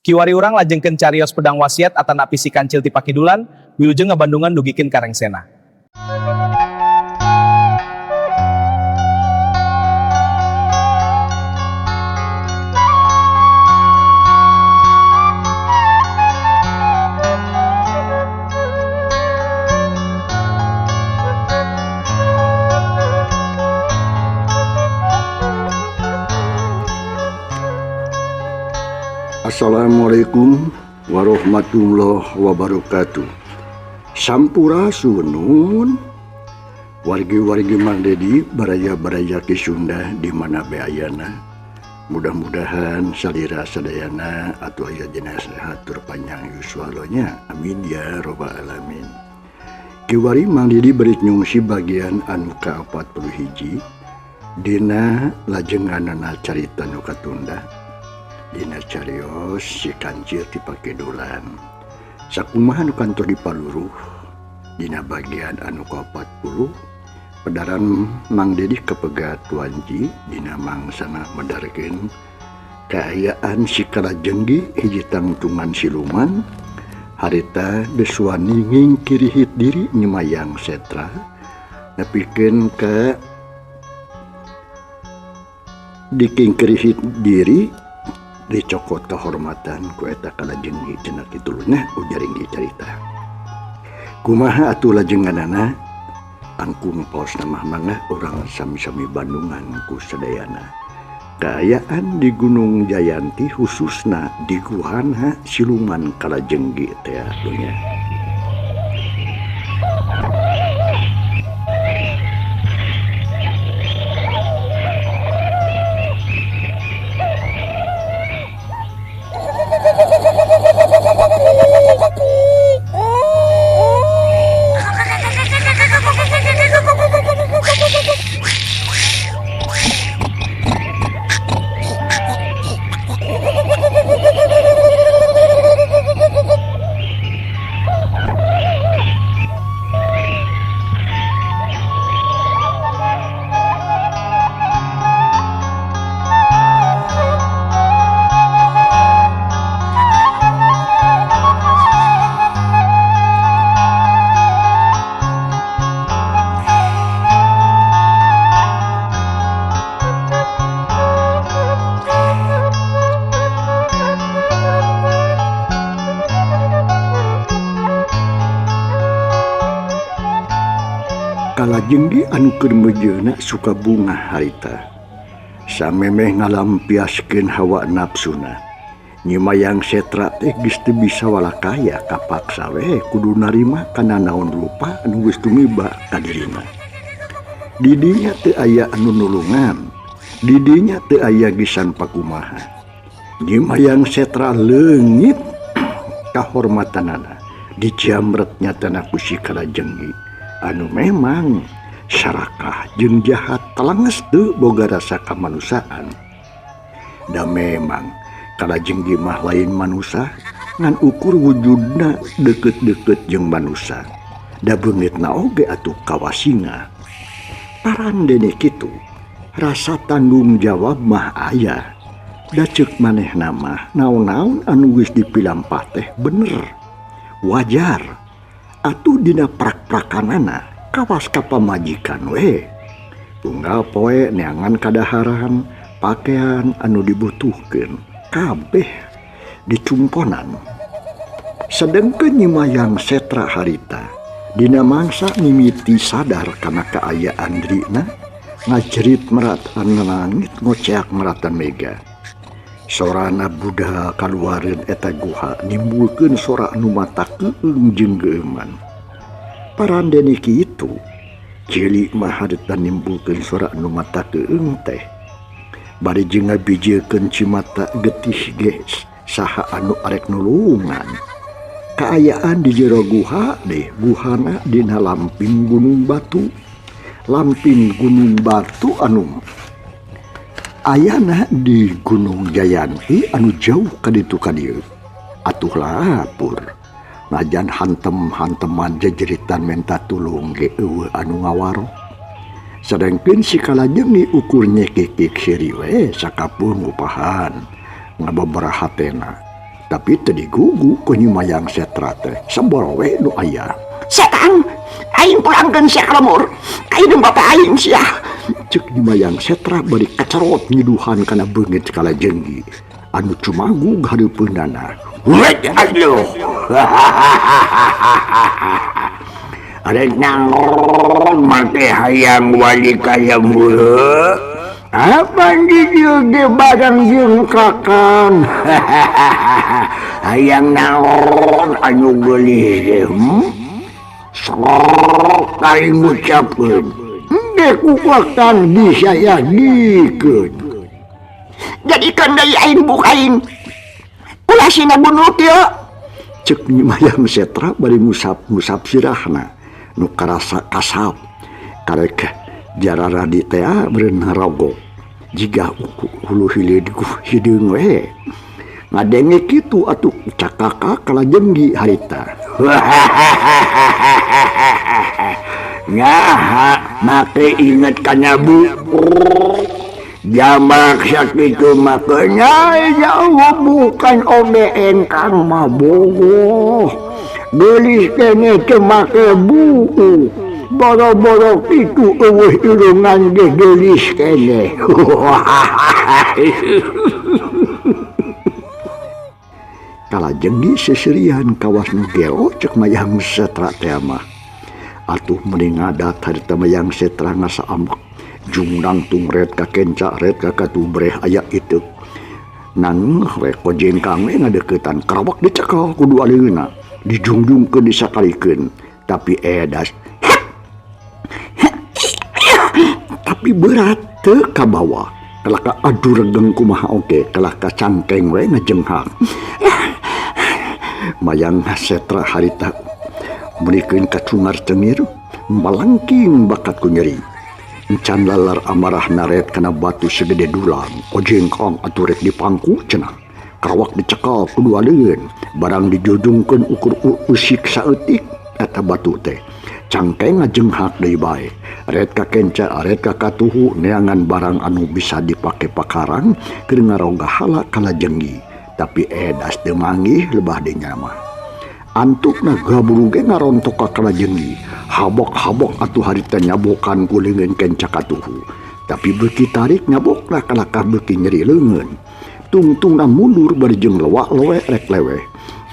Kiwari urang lajengkeun carios pedang wasiat atanapi si kancil ti pakidulan, wilujeng ngabandungan dugikeun ka rengsena. Assalamualaikum warahmatullahi wabarakatuh. Sampurasun wargi-wargi Mang Dedi baraya-baraya Ki Sunda di mana be ayana. Mudah-mudahan salira sadayana atau aya dina sehat tur panjang yuswa nya. Amin ya robbal alamin. Kiwari Mang Dedi bari nyungsi bagian anu ka-41 dina lajenganana carita nu katunda. Dina carios si kancil ti pakidulan. Sakumaha nu kantor dipaluruh dina bagian anu ka-40 pedaran Mang Dedi kepegat wanci dina mangsana medarkeun kaayaan si kalajenggi hiji tangtungan siluman harita desuani ngingkirihit diri nyemayang setra nepikeun ka dikingkirihit diri dicokot kehormatan ku eta kalajenggi cenah kitu nya ujaring dicarita. Kumaha atuh lajenganana angkung paos mah mangga urang sami-sami Bandungan ku sadayana. Kaayaan di Gunung Jayanti khususna di guhana siluman kalajenggi teh nya. Kalajenggi anu keur mejeuna suka bunga harita. Samemeh ngalampiaskeun hawa nafsuna. Nyimayang setra teh geus teu bisa walakaya kapaksa we kudu narima kana naon rupa anu geus tumiba ka dirina. Di dinya teu aya anu nulungan, di dinya teu aya gisan pakumaha. Nyimayang setra leungit kahormatanana dijamret nyatana ku si kalajenggi. Anu memang sarakah jeung jahat telenges teu boga rasa kamanusiaan. Da memang kalajenggi mah lain manusia ngan ukur wujudna deukeut-deukeut jeung manusia. Da beungitna oge atuh kawasinga. Parandene kitu rasa tanggung jawab mah aya. Da ceuk manehna mah naon-naon anu geus dipilampah teh bener wajar. Atuh dina prak-prakanana kawas ka pamajikan we. Tunggal poe neangan kadaharan, pakaian anu dibutuhkeun kabeh dicumponan. Sedengkeun nyimayang setra harita dina mangsa mimiti sadar kana kaayaan dirina, ngajerit meratan langit ngoceak meratan mega. Sorana Buddha kaluareun eta guha nimbulkeun sora anu mata keung jeung geueuman. Parandene kitu, cili mah harita nimbulkeun sora anu mata keung teh. Bari jeung ngabijilkeun cimata getih ge saha anu arek nulungan. Kaayaan di jero guha deh, guhana dina lamping gunung batu. Lamping gunung batu anu ayana di Gunung Jayanti anu jauh ka ditu ka dieu. Atuh lapur. Najan hantem-hanteman jejeritan menta tulung ge eueuh anu ngawaro. Sedengkeun si kalajenggi ukur nyekikik siri we sakapun ngupahan ngababaraha hatena. Tapi teu digugu ku Nyi Mayang Setra teh sebol we nu aya. Setan, aing pulangkeun sia ka lembur. Ka indung bapa aing sia. Ceuk Nyi Mayang Setra bari kacerot nyiduhan kana beungit Kalajenggi anu cumagug hareupeunana. Wet aduh. Rek naon make hayang wali ka lembur? Apan di dieu ge barang jeung kakang. Hayang naon anu geulis teh? Sok kali ngucapkeun. Engge ku kakang disayagikeun. Jadikeun deui aing buk aing. Ulah sina bunuh kieu. Ceuk Nyi Mayang Setra bari ngusap-ngusap sirahna nu karasa kasap. Karek jarara di teh beureun ngarogok. Jiga hulu hileud ku hideung we. Ngadenge kitu atuh cakaka Kalajenggi harita. Nyaha make inget kana buuk. Jamak sakitu mah kenyai jauh bukan oge engkang mah bogoh. Geulis keneh teu make buuk. Boro-boro kitu eueuh irungan ge geulis keneh. Kalajenggi seserian kawas nu gelo ceuk Mayang Setra teh mah. Atuh meuni ngadat harita Mayang Setra ngasa ambek. Jungdang tungret ka kenca ret ka katubreh aya iteuk. Nangeuh we kojengkang we ngadeuketan karawak dicekel ku dua leungeunna. Dijungjungkeun disakalikeun. Tapi edas. Tapi berat teu kabawa. Kalah ka adu regeng kumaha oge, kalah ka cangkeng we ngajenghak. Mayang Setra harita meurikeun kacungar cengir, malangking bakat ku nyeri. Encan lalar amarah naret kana batu segede dulang, kojengkang atuh rek dipangku cenah. Karawak dicekal ku dua leungeun, barang dijujungkeun ukur usik saeutik eta batu teh. Cangkeng ngajenghak deui bae. Ret ka kenca, ret ka katuhu neangan barang anu bisa dipake pakarang keur ngaroga hala Kalajenggi. Tapi edas teu manggih lebah deui nya mah. Antukna gaburu ge ngarontok ka Kalajenggi. Habok-habok atuh harita nyabokan ku leungeun kenca katuhu. Tapi beuki tarik nyabokna kalakah beuki nyeri leungeun. Tungtungna mundur bari jeung lewak-lewe rek leweh.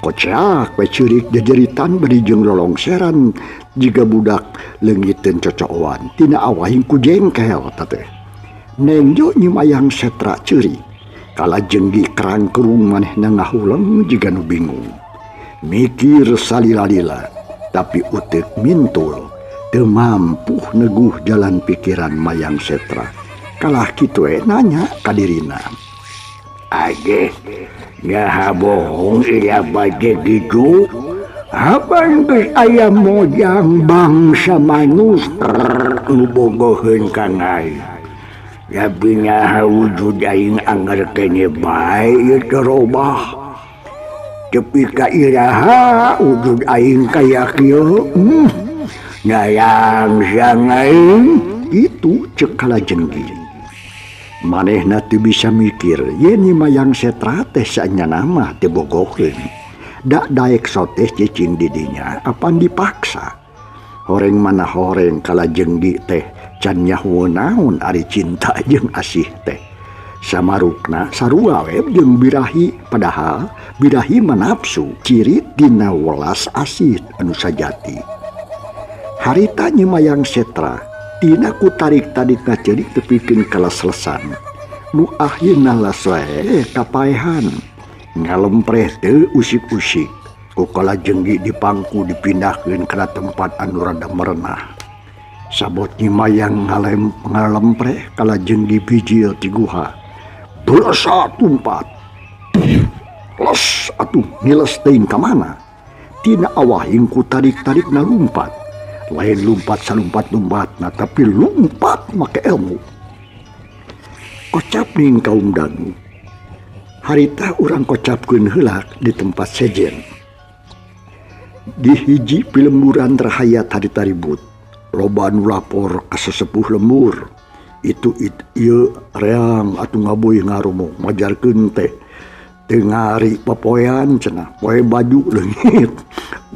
Koceak we ceurik jejeritan bari jeung lolongseran jiga budak leungiteun cocoan tina awahing ku jengkel teh. Nenjo Nyi Mayang Setra ceurik. Kalajenggi kerangkerung manehna ngahuleng jiga nu bingung. Mikir salila-lila tapi uteuk mintul teu mampuh neguh jalan pikiran Mayang Setra. Kalah kitu we nanya ka dirina. Age nyaha bohong ira bade gitu. Apan geus aya mojang bangsa manusia nu bogoheun ka aing. Tapi nyaha wujud aing anggar keneh bae ieu teh robah. Tepi ka iraha wujud aing kaya kieu. Nyayang siang aing. Itu ceuk Kalajenggi. Manehna teu bisa mikir yen Nyi Mayang Setra teh saenyana mah teu bogoheun. Da daek soteh cicing di dinya apan dipaksa. Horeng mana horeng Kalajenggi teh can nyaho naon ari cinta jeung asih teh. Samarukna sarua we jeung birahi, padahal birahi mah nafsu ciri dina welas asih anu sajati. Harita Nyi Mayang Setra tina ku tarik tarik ngaceurik tepikeun kalas-lesan. Nu akhirna las wae kapaehan. Ngalempreh teu usik-usik. Ku Kalajenggi dipangku dipindahkeun kana tempat anu rada merenah. Sabot Nyi Mayang ngalempreh Kalajenggi bijil ti guha. Blesa tumpat. Les atuh ngiles teuing ka mana? Tina awahing ku tarik-tarik na lumpat. Lain lumpat salumpat-lumpatna tapi lumpat make ilmu. Kocap ning kaum dangu. Harita urang kocapkeun heula di tempat sejen. Di hiji pilemburan rahayat harita ribut. Loba nu lapor ka sesepuh lembur. Itu ieu reang atuh ngaboy ngaromong majarkeun teh. Teu ngari papoean cenah, poe baju leungit,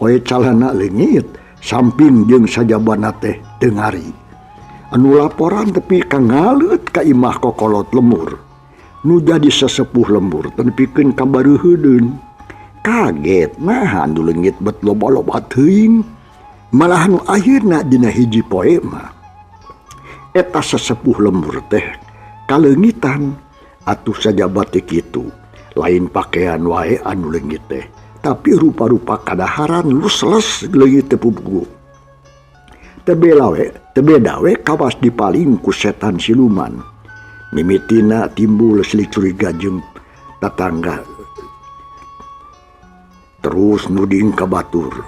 poe calana leungit, samping jeung sajabana teh teu ngari. Anu laporan tepi ka ngaleut ka imah kokolot lemur. Nu jadi sesepuh lembur tepikeun ka bareuheudeun. Kaget naha anu leungit bet loba-loba teuing. Malah nu akhirna dina hiji poe mah eta sesepuh lembur teh kaleungitan atuh sajaba teh kitu. Lain pakaian wae anu leungit teh, tapi rupa-rupa kadaharan lusles leungit teh puguh. Teu beda we kawas dipaling ku setan siluman. Mimitina timbul silih curiga jeung tatangga. Terus nuding ka batur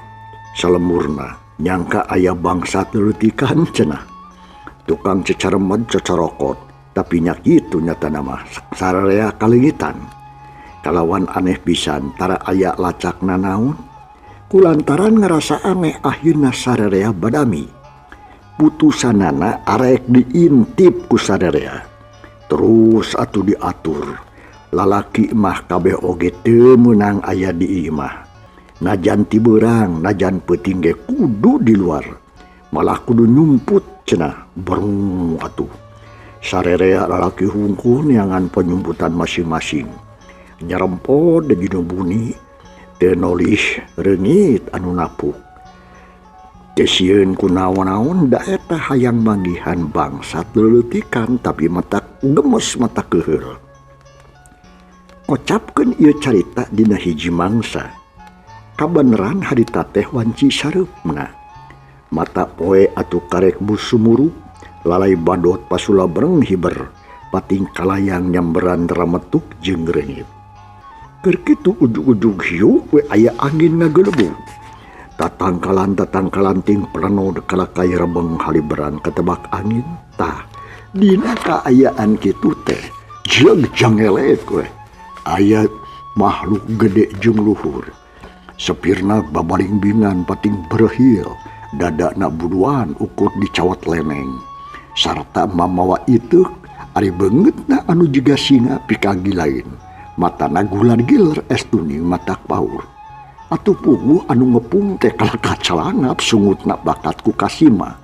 salemurna nyangka aya bangsa leuletikan cenah. Tukang cecaremed cecorokot, tapi nya kitu nyatana mah sararea kaleungitan. Kalawan aneh pisan tara aya lacak nanaon. Kulantaran ngerasa aneh akhirna sararea badami. Putusanana arek diintip ku sararea. Terus atuh diatur. Lalaki mah kabeh oge teu meunang aya di imah. Najan ti beurang, najan peuting ge kudu di luar. Malah kudu nyumput cenah berung atuh. Sarerea lalaki hungkul neangan penyumputan masing-masing. Nyerempot dina buni teu nolih reungit anu napuk. Teu sieun ku naon-naon da eta hayang manggihan bangsat leuleutikan tapi matak gemes mata keuheul. Kocapkeun ieu carita dina hiji mangsa. Kabeneran harita teh wanci sareupna. Mata poe atuh karek busumuruk, lalai badot pasula breng hiber, pating kalayang nyamberan rametuk jeung reungit. Keur kitu ujug-ujug hiu we aya angin ngagelebug. Tatangkalan-tatangkalan ting plenod kalakai rebeng haliberan katebak angin. Tah, dina kaayaan kitu teh jeung jangelek we. Aya makhluk gede jeung luhur. Sepirna babalingbingan pating berehil, dadana buduan ukur dicawat leneng. Sarta mamawa iteuk ari beungeutna anu jiga singa pikagilain. Matana gular giler es tuning matak paur. Atuh puguh anu ngepung teh kalakah calangap sungutna bakat ku kasima.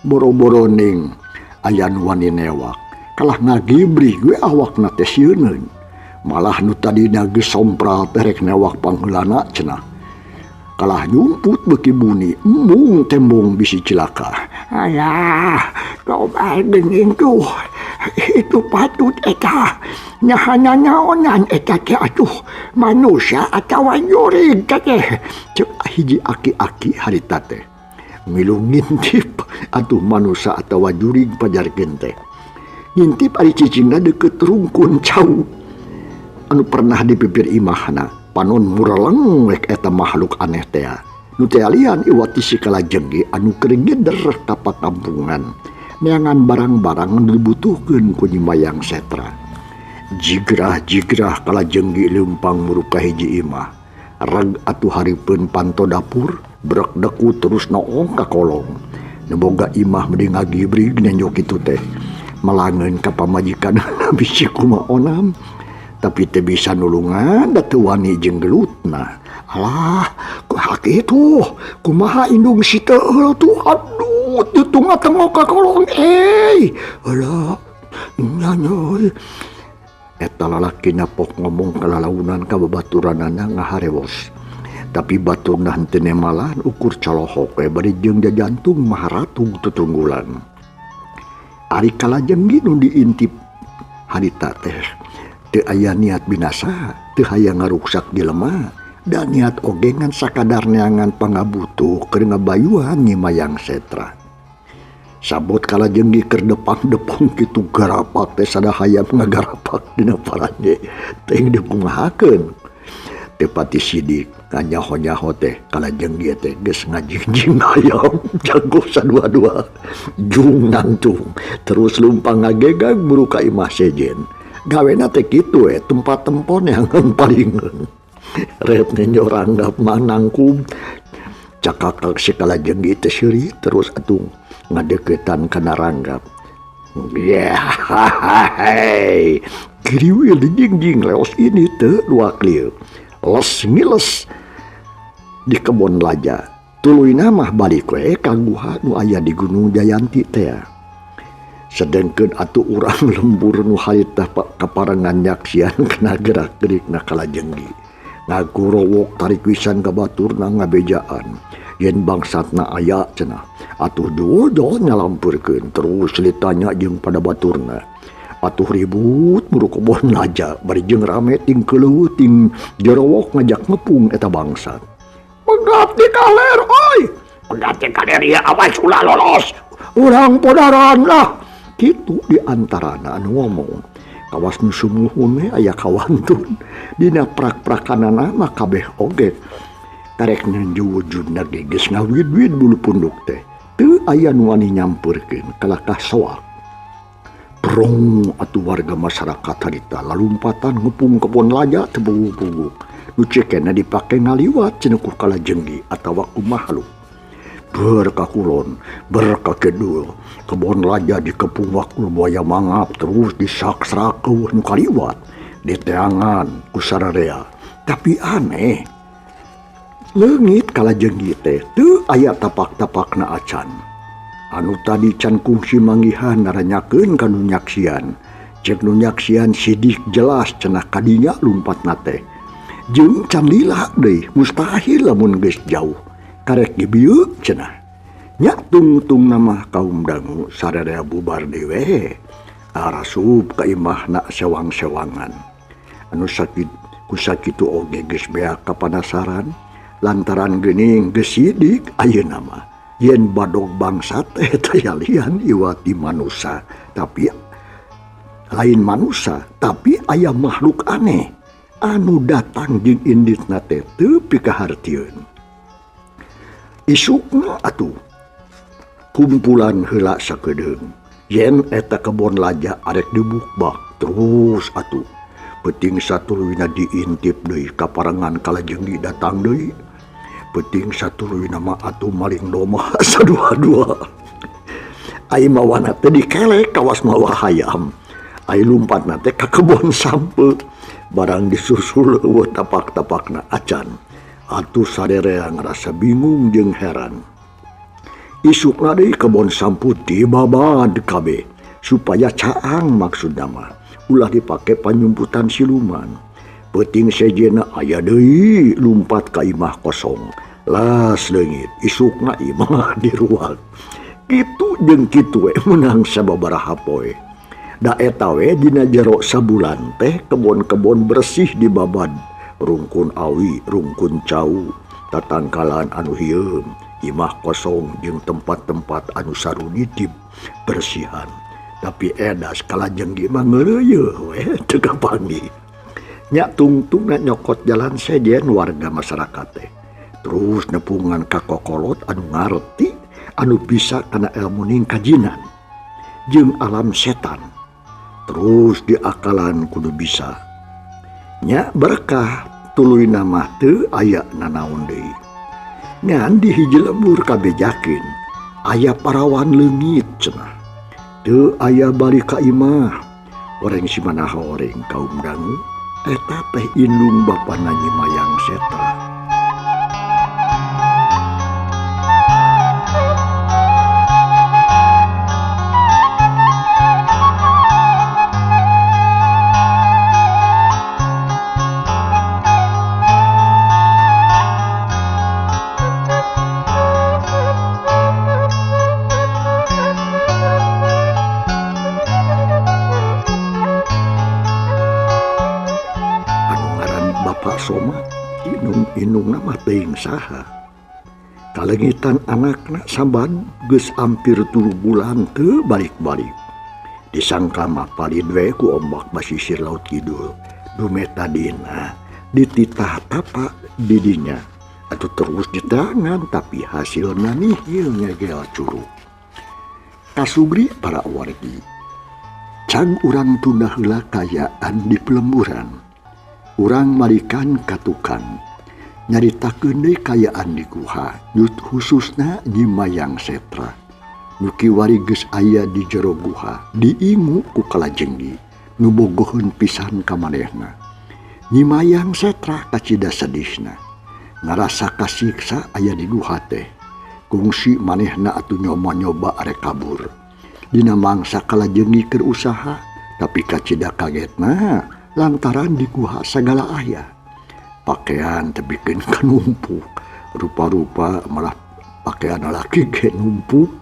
Boro-boro ning aya nu wani newak. Kalah ngagibri we awakna teh sieuneun. Malah nu tadina geus sompral teh rek newak pangheulana cenah. Kalah nyumput beuki buni embung tembong bisi cilaka. Alah, coba geuning tuh. Itu patut eta. Nyaha naonan eta teh atuh manusia atawa jurig teh. Cek hiji aki-aki harita teh. Milu ngintip atuh manusia atawa jurig pajarkeun teh. Ngintip ari cicingna deukeut rungkun cau. Anu pernah dipipir imahna. Panon mureleng wek eta makhluk aneh teh. Nu teh alian iwati si kalajenggi anu keur ngeder ka pakampungan. Neangan barang-barang nu dibutuhkeun ku Nyi Mayang Setra. Jigrah-jigrah kalajenggi leumpang muruk ka hiji imah. Reg atuh hareupeun panto dapur, brek deku terus noong ka kolong. Nu boga imah meni ngagibrig nenjo kitu teh. Melangeun ka pamajikan bisi kumaha onam. Tapi teu bisa nulungan da teu wani jeung gelutna. Alah, kumaha kitu? Kumaha indung si teuheul tuh? Aduh, teu tunga-tengok ka kolong euy. Alah, nya euy. Eta lalaki napok ngomong kalalaunan ka babaturanana ngaharewos. Tapi baturna henteu nemalan ukur colohok we bari jeung jajantung maharatug tutunggulan. Ari kalajenggi nu diintip harita teh teu aya niat binasa, teu hayang ngaruksak jelema, da niat oge ngan sakadar neangan pangabutuh keur ngabayuhan Nyi Mayang Setra. Sabot kalajenggi keur depang-depong kitu garapak teh sada hayam ngagarapak dina paranje teuing dikumahakeun. Teu pati sidik nganyaho-nyaho teh kalajenggi teh geus ngajingjing hayam jago sadua-dua jung nangtung terus lumpang ngagegag buru ka imah sejen. Gawena teh kitu we tempat tempon yang palingeun. Ret nenjo ranggap manangkub cakakak si kalajenggi teh seuri terus atuh ngadeukeutan kana ranggap. Yeah, Dikiriwil dijingjing leos ini teu dua klieu. Les ngiles di kebon laja. Tuluyna mah balik we ka guha nu aya di Gunung Jayanti teh. Sedengkeun atuh urang lembur nu harita kaparengan nyaksian kana gerak-gerikna kalajenggi. Ngagorowok tarik wisan ka baturna ngabejaan. Yen bangsatna aya cenah. Atuh dodol nyalampeurkeun terus litanya jeung pada baturna. Atuh ribut muru kebon laja bari jeung rame ting keuleuh ting jerowok ngajak ngepung eta bangsat. Pegat di kaler oi. Pegat di kaler ieu awas ulah lolos. Urang podaran lah. Kitu di antarana anu ngomong. Kawas nu sumuhun we aya kawantun. Dina prak-prakanana mah kabeh oge. Karek wujudna ge geus ngawid-wid bulu punduk teh. Teu aya nu wani nyampeurkeun kalakah soak. Prong atuh warga masyarakat harita lalumpatan ngepung kebon laja teu puguh-puguh. Nu cekena dipake ngaliwat cenah ku kalajenggi atawa ku makhluk. Berkakulon, berkakidul, kebon laja dikepung wakul buaya mangap terus disaksrak eueuh nu kaliwat diteangan ku sararea. Tapi aneh, leungit kalajenggi teh teu aya tapak-tapakna acan. Anu tadi can kungsi manggihan naranyakeun ka nu nyaksian. Cek nu nyaksian sidik jelas cenah kadinya lumpatna teh. Jeung can lila deui mustahil lamun geus jauh. Karek di bieu cenah. Nya tungtung nama kaum dangu sararea bubar dewe. Arasup ka imahna sewang-sewangan. Anu sakit ku sakitu oge geus beak kapanasaran lantaran geuning geus sidik ayeuna mah. Yen badog bangsat eta yalian iwati manusa, tapi lain manusa, tapi aya makhluk aneh anu datang jeung inditna teh teu pikahartieun. Isukna atuh kumpulan heula sakedeung. Yen eta kebon laja arek dibukbak terus atuh. Peuting satuluyna diintip deui kaparengan kalajenggi datang deui. Peuting satuluyna mah atuh maling domba sadua-dua. Ai mawana teh dikelek kawas mawa hayam. Ai lumpatna teh ka kebon sampe. Barang disusul eueuh tapak-tapakna acan. Atuh sarerea ngerasa bingung jeung heran. Isukna deui kebon sampu dibabad kabeh supaya caang maksudna mah ulah dipake panyumputan siluman. Peuting sejenna aya deui lumpat ka imah kosong. Las leungit isukna imah diruak. Kitu jeung kitu we meunang sababaraha poe. Da eta we dina jero sabulan teh kebon-kebon bersih dibabad. Rungkun awi, rungkun cau, tatangkalan anu hieum, imah kosong jeung tempat-tempat anu sarunitip bersihan. Tapi edas kalajenggi mah ngeureuyeun we teu kapanggih. Nya tungtungna nyokot jalan sejen warga masyarakat teh. Terus nepungan ka kokolot anu ngarti, anu bisa kana ilmu ningkajinan jeung alam setan. Terus diakalan kudu bisa. Nya berkah tuluyna mah teu aya nanaon deui. Ngan di hiji lembur kabejakeun aya parawan leungit cenah. Teu aya balik ka imah. Oreng si manaha oreng kaum dangu eta teh indung bapana Nyi Mayang Setra. Soma inung-inung nama teuing saha. Kalengitan anakna saban geus hampir 3 bulan teu balik-balik. Disangka mah palid we ku ombak basisir laut kidul. Dume tadina dititah tapa didinya atuh terus diteangan tapi hasilna nihil nyegel curug. Kasugri para wargi. Can urang tunda heula kayaan di pelemburan. Urang marikan ka tukang nyaritakeun deui kayaan di guha nyut khususna Nyi Mayang Setra nu kiwari geus aya di jero guha diingu ku kalajenggi Nu bogoheun pisan ka manehna. Nyi Mayang Setra kacida sedihna. Ngarasa kasiksa aya di guha teh. Kungsi manehna atuh nyoba-nyoba arek kabur. Dina mangsa kalajenggi keur usaha, tapi kacida kagetna lantaran di guha sagala aya. Pakaian tebikeun ka numpuk, rupa-rupa malah pakaian lalaki ge numpuk.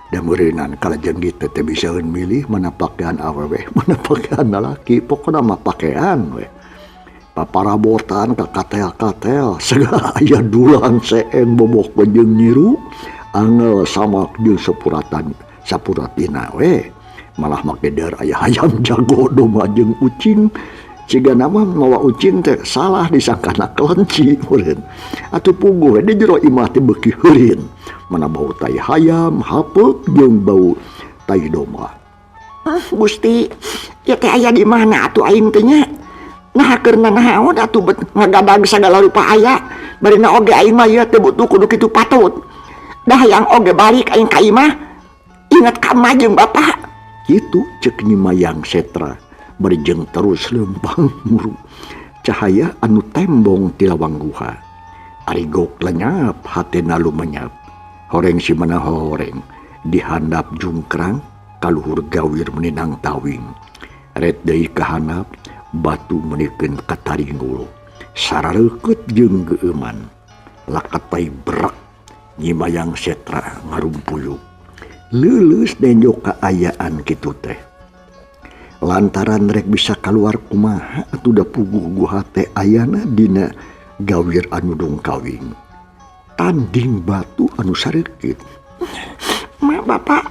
Da meureunan kalajenggi teh teu bisaeun milih mana pakaian awewe, mana pakaian lalaki, pokona mah pakaian we. Paparabotan ka katel-katel, segala aya dulang seeng bobok jeung nyiru, angel samak jeung sepuratan sapuratina we. Malah make deur aya hayam jago domba jeung ucing. Cigana mah mawa ucing teh salah disangkana kelenci meureun. Atuh puguh we di jero imah teh beuki heurin. Mana bau tai hayam, hapeuk jeung bau tai domba. Ah, Gusti, ieu teh aya di mana atuh aing teh nya? Nah keur nanaon atuh bet ngagadag sagala rupa aya. Barina oge aing mah ieu teh butuh kudu kitu patut. Dah hayang oge balik aing ka imah. Inget ka emak jeung bapak. Kitu cek Nyi Mayang Setra bari jeung terus leumpang muru. Cahaya anu tembong ti lawang guha. Arigok lenyap hatena lumenyap. Horeng si mana horeng dihandap jungkrang kaluhur gawir meninang tawing. Ret deui kahanap batu menikeun kataringgul. Sarareukeut jeung geueuman. Lakatai berak Nyi Mayang Setra ngarumpuyuk. Leuleus nenjo kaayaan kitu teh. Lantaran rek bisa kaluar kumaha atuh da puguh guha teh ayana dina gawir anu dongkawing. Tanding batu anu sareukit. Ma bapak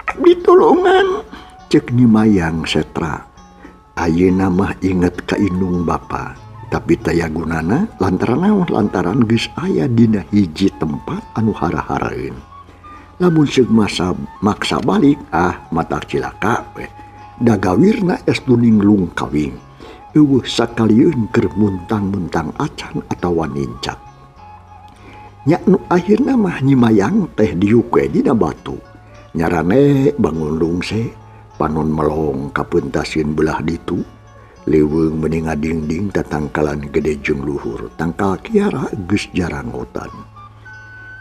abdi tulungan. Cek Nyi Mayang Setra. Ayeuna mah inget ka indung bapa, tapi taya gunana lantaran naon? Lantaran geus aya dina hiji tempat anu hara-haraeun. Lamun seug masa maksa balik ah matak cilaka we. Da gawirna es duning lungkawing. Eueuh sakalieun keur muntang-muntang acan atawa nincak. Nya nu akhirna mah Nyi Mayang teh diuk we dina batu. Nyarane bangun lungse, panon melong kapeuntasieun belah ditu. Leuweung meuni ngadingding tatangkalan gede jeung luhur, tangkal kiara geus jarangotan.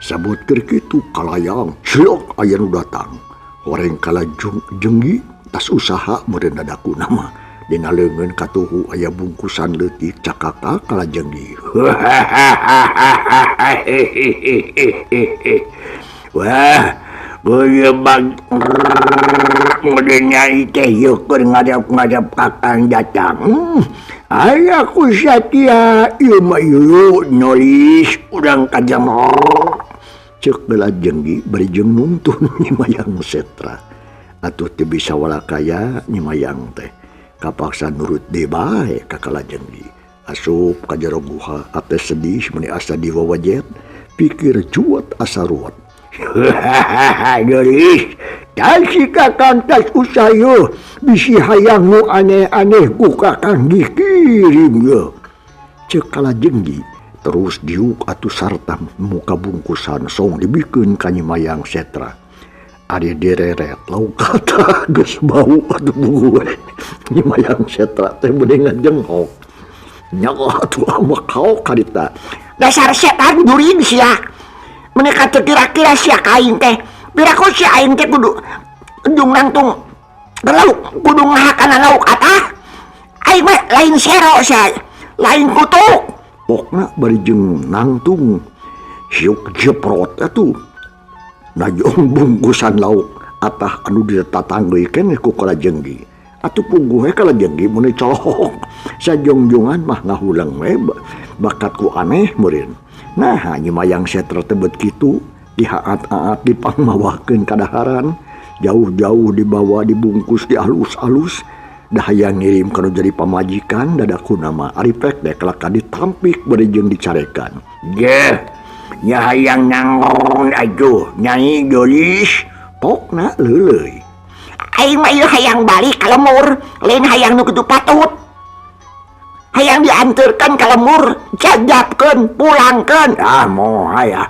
Sabot keur kitu kalayang cilok aya nu datang. Horeng kalajeng jenggi tas usaha meureun dadakuna mah. Dina leungeun katuhu aya bungkusan leutik cakaka kalajenggi. Wah, beureum meureun nyai teh ieu keur ngadap-ngadap kakang datang. Aya ku satia ieu mah ieu nolis urang kajam. Ceuk kalajenggi bari jeung nungtun Nyi Mayang Setra. Atuh teu bisa walakaya Nyi Mayang teh. Kapaksa nurut deui bae ka kalajenggi. Asup ka jero guha ate sedih meuni asa diwawajet, pikir cuat asa ruwet. Geulis, tah si kakang tas usah yeuh, bisi hayang nu aneh-aneh ku kakang dikirim yeuh. Ceuk kalajenggi terus diuk atuh sarta muka bungkusan song dibikeun ka Nyi Mayang Setra. Ari direret lauk kata geus bau atuh buku Nyi Mayang Setra teh meuni ngajenghok. Nyaho atuh amak kaok karita. Dasar setan jurig sia. Meuni teu kira-kira sia ka aing teh. Piraku sia aing teh kudu jung nangtung lauk, kudu ngahakana lauk atah. Aing mah lain sero sia, lain kutuk. Pokna bari jeung nangtung siuk jeprot atuh. Najong bungkusan lauk atah anu ditatanggeuy keneh ku kalajenggi. Atuh puguh we kalajenggi mun colohok. Sajongjongan mah ngahuleng we bakat ku aneh meureun. Nah, Nyi Mayang Setra teh bet kitu dihaat-aat dipangmawakeun kadaharan, jauh-jauh dibawa dibungkus dialus-alus. Dah hayang ngirim kana jadi pamajikan dadakuna mah ari pek dek laka ditampik bari jeung dicarekan. Geh, nya hayang nangong atuh Nyai Geulis, pokna leuleuy. Aing mah ieu hayang balik ka lemur, lain hayang nu kitu patut. Hayang dianterkeun ka lemur, jajapkeun, pulangkeun. Ah moal ya.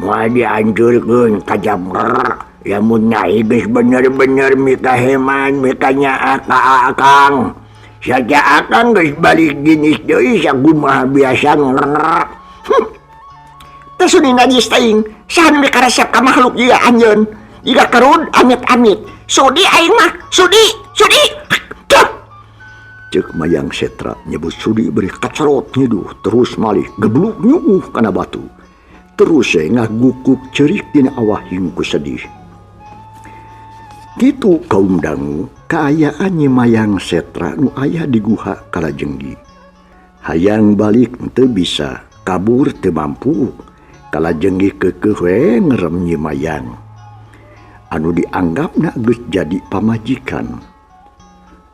Moal dianterkeun ka jamur. Lamun nyai geus bener-bener mikaheman mikanyaah ka akang. Saja akang geus balik jenis deui sakumaha biasa. Teu suni najis teuing. Saha nu mikaresep ka makhluk jiga anjeun? Jiga kerud amit-amit. Sudi aing mah, sudi, sudi. Tuh. Ceuk Mayang Setra nyebut sudi bari kacerot nyiduh terus malih gebluk nyuuh kana batu. Terus we ngagukuk ceurik dina awah hingku sedih. Kitu kaum dangu kaayaan Nyi Mayang Setra nu aya di guha Kalajenggi. Hayang balik teu bisa, kabur teu mampu. Kalajenggi keukeuh we ngerem Nyi Mayang. Anu dianggapna geus jadi pamajikan.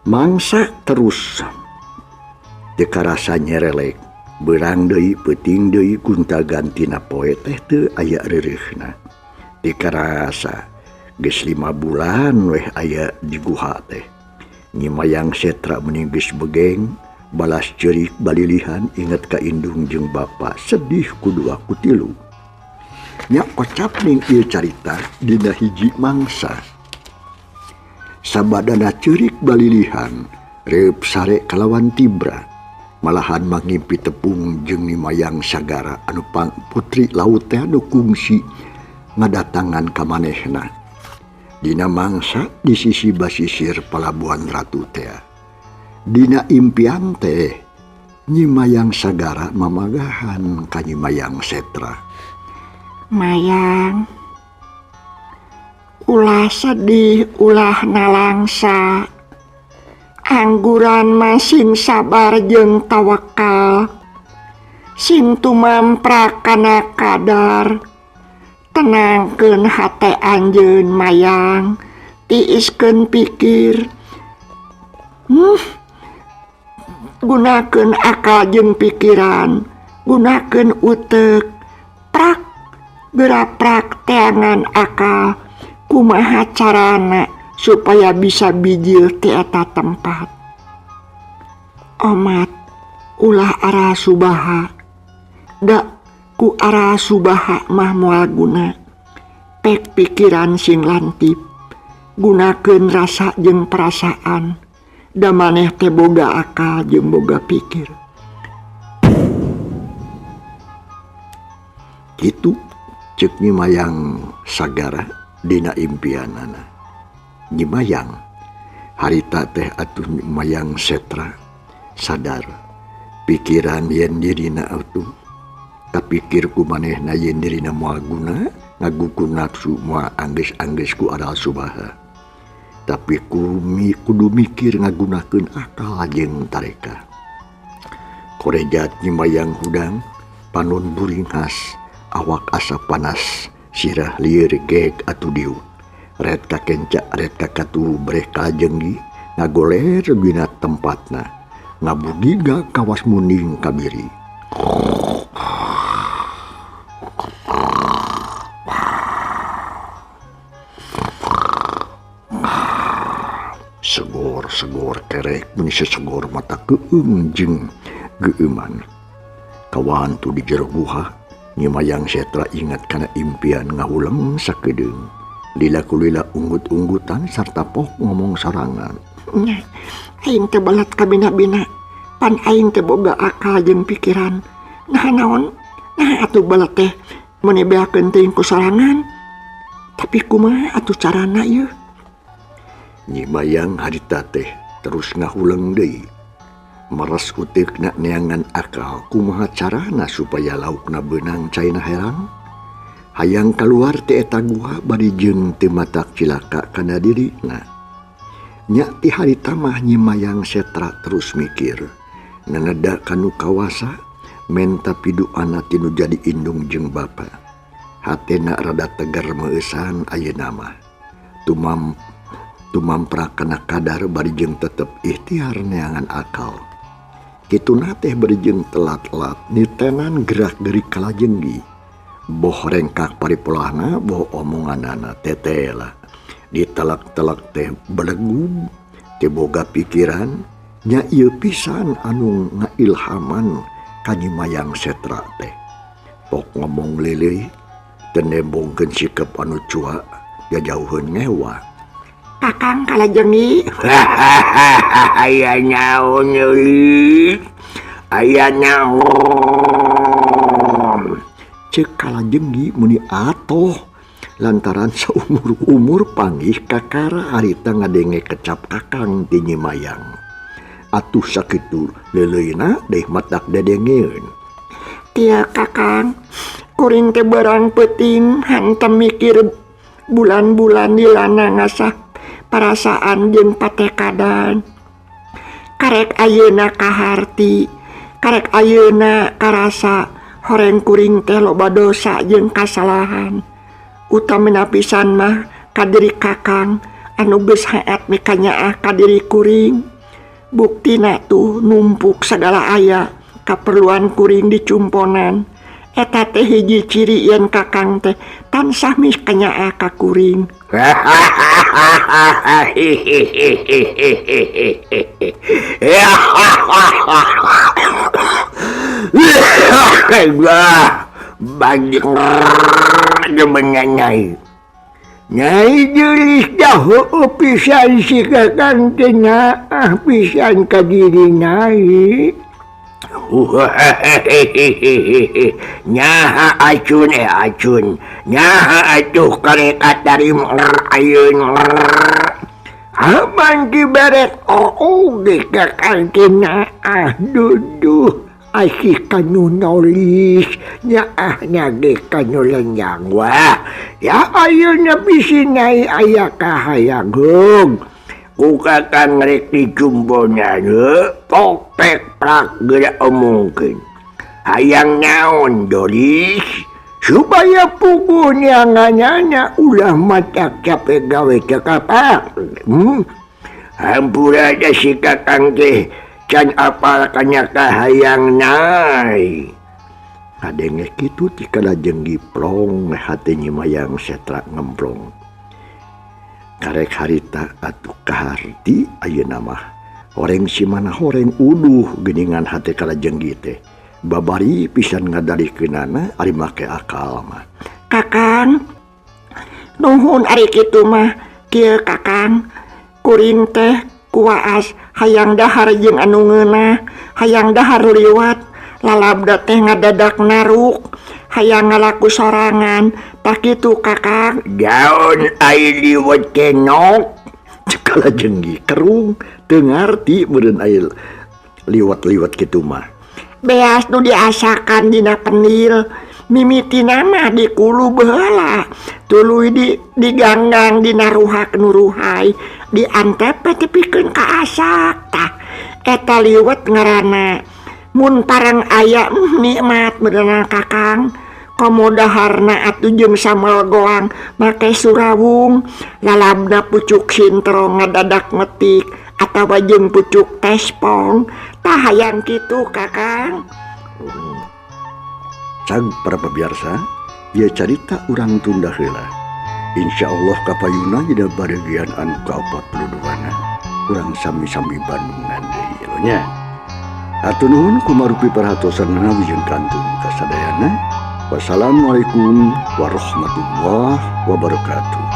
Mangsa terus teu karasa nyerelek, beurang deui peuting deui gonta-gantina poe teh teu aya reureuhna. Teu karasa geus 5 bulan weh aya di guha teh. Nyi Mayang Setra meni geus begeng, balas ceurik balilihan inget ka indung jeung bapa sedih ku dua ku tilu. Nya kocap ning ieu carita dina hiji mangsa. Sabadana ceurik balilihan, reup sare kalawan tibra. Malahan mangimpi tepung jeung Nyi Mayang Sagara anu pang putri laut teh anu kungsi ngadatangan ka manehna. Dina mangsa di sisi basisir Palabuhan Ratu teh. Dina impian teh Nyi Mayang Sagara mamagahan ka Nyi Mayang Setra. Mayang, ulah sedih, ulah nalangsa. Angguran mah sing sabar jeung tawakal. Sing tumampra kana kadar. Tenangkeun hate anjeun Mayang, tiiskeun pikir. Gunakeun akal jeung pikiran, gunakeun utek. Prak geura teangan akal kumaha carana supaya bisa bijil ti eta tempat. Omat ulah ara subaha. Da ku ara subaha mah moal guna. Pek pikiran sing lantip, gunakeun rasa jeung perasaan. Da maneh teh boga akal jeung boga pikir. Kitu ceuk Nyi Mayang Sagara dina impianana. Nyi Mayang harita teh atuh Nyi Mayang Setra sadar pikiran yen dirina atuh kapikir ku manehna yen dirina moal guna ngaguku nafsu moal anggeus-anggeus ku aral subaha. Tapi kudu mikir ngagunakeun akal jeung tareka. Korejat Nyi Mayang hudang panon buringhas awak asa panas sirah lieur geek atuh diuk. Ret ka kenca ret ka katuhu breh Kalajenggi ngagoler dina tempatna ngabugiga kawas muning kabiri. Segor-segor kerek meni sesegor mata keung jeung geueuman. Kawantu di jero guha Nyi Mayang Setra ingat kana impian ngahuleng sakedeung. Lila kulila unggut-unggutan sarta pok ngomong sorangan. Aing teh balat kabina-bina, pan aing teh boga akal jeung pikiran. Nah naon? Nah atuh balat teh meuni beakeun teuing ku sorangan. Tapi kumaha atuh carana ieu? Nyi Mayang harita teh terus ngahuleng deui. Meres uteukna neangan akal kumaha carana supaya laukna beunang caina herang. Hayang kaluar ti eta guha bari jeung teu matak cilaka kana dirina. Nya ti harita mah Nyi Mayang Setra terus mikir, naneda kanu kawasa menta piduana tinu jadi indung jeung bapa. Hatena rada tegar meueusan ayeuna mah. Tumampra kana kadar bari jeung tetep ikhtiar neangan akal. Kituna teh bari jeung telat-telat nitenan gerak-gerik Kalajenggi. Boh rengkak paripolahna, boh omonganana tetela. Ditelak-telak teh belegug, teh boga pikiran, nya ieu pisan anu ngailhaman ka Nyi Mayang Setra teh. Pok ngomong leleuy, teu nembongkeun sikap anu cuak, Jajauheun ngewa. Kakang Kalajengi. Aya naon euy? Aya naon? Cek Kalajenggi meuni atoh lantaran saumur-umur panggih kakara harita ngadenge kecap kakang ti Nyi Mayang. Atuh sakitu leuleuyna deh matak dedengeun. Tia kakang, kuring teh berang peuting hantem mikir bulan-bulan dilana ngasah perasaan jeung patekadan. Karek ayeuna kaharti, karek ayeuna karasa horeng kuring teh loba dosa jeung kasalahan. Utamina pisan mah ka diri kakang anu geus haat mikanyaah ka diri kuring. Buktina tuh numpuk sagala aya kaperluan kuring dicumponan. Eta teh hiji ciri yen kakang teh tansah mikanyaah ka kuring. Banyak demenyai. Nyai jelis dahu pisan si kakang teh nyaah pisan ka diri nyai. Nyaha acun acun. Nyaha atuh karek atarim ayeun. Aman diberet oge kakang teh nyaah duduh. Asih kanu nolis nyaah ge kanu lenyang. Wah, ya ayeuna bisi nyai aya kahayang heung. Ku kakang rek dicumponan pokpek prak geura omongkeun. Hayang naon Doris supaya puguh neanganana ulah matak capek gawe teu kapak. Hampura da si kakang teh can apal kana kahayang nai. Kadenge kitu ti Kalajenggi plong hate Nyi Mayang Setra ngemplong. Karek harita atuh kaharti ayeuna mah. Horeng si mana horeng uduh geuningan hate Kalajenggi teh. Babari pisan ngadalikeunana ari make akal mah. Kakang, nuhun ari kitu mah kieu kakang. Kuring teh kuaas hayang dahar jeung anu ngeunah, hayang dahar liwat, lalabda teh ngadadak naruk, hayang ngalaku sorangan, tah kitu kakang. Daun ai liwet kenok. Cek Kalajenggi kerung teu ngarti meureun ai liwat-liwat kitu mah. Beas nu diasakan dina penil, mimitina mah dikulu baheula, tuluy diganggang dina ruhak nu ruhai, diantep tepikeun ka asak. Tah eta liwet ngaranna. Mun parang aya nikmat beunang kakang. Komo daharna atuh jeung sambel goang make surawung, lalabna pucuk sintrong ngadadak metik atawa jeung pucuk tespong. Tah hayang kitu kakang. Cag para pemirsa, ieu carita urang tunda heula. Insyaallah kapayuna dina baregian anu ka-42na. Urang sami-sami Bandungan deui nya. Hatur nuhun kumarupi perhatosanana wilujeng kantun kasadayana. Wassalamualaikum warahmatullahi wabarakatuh.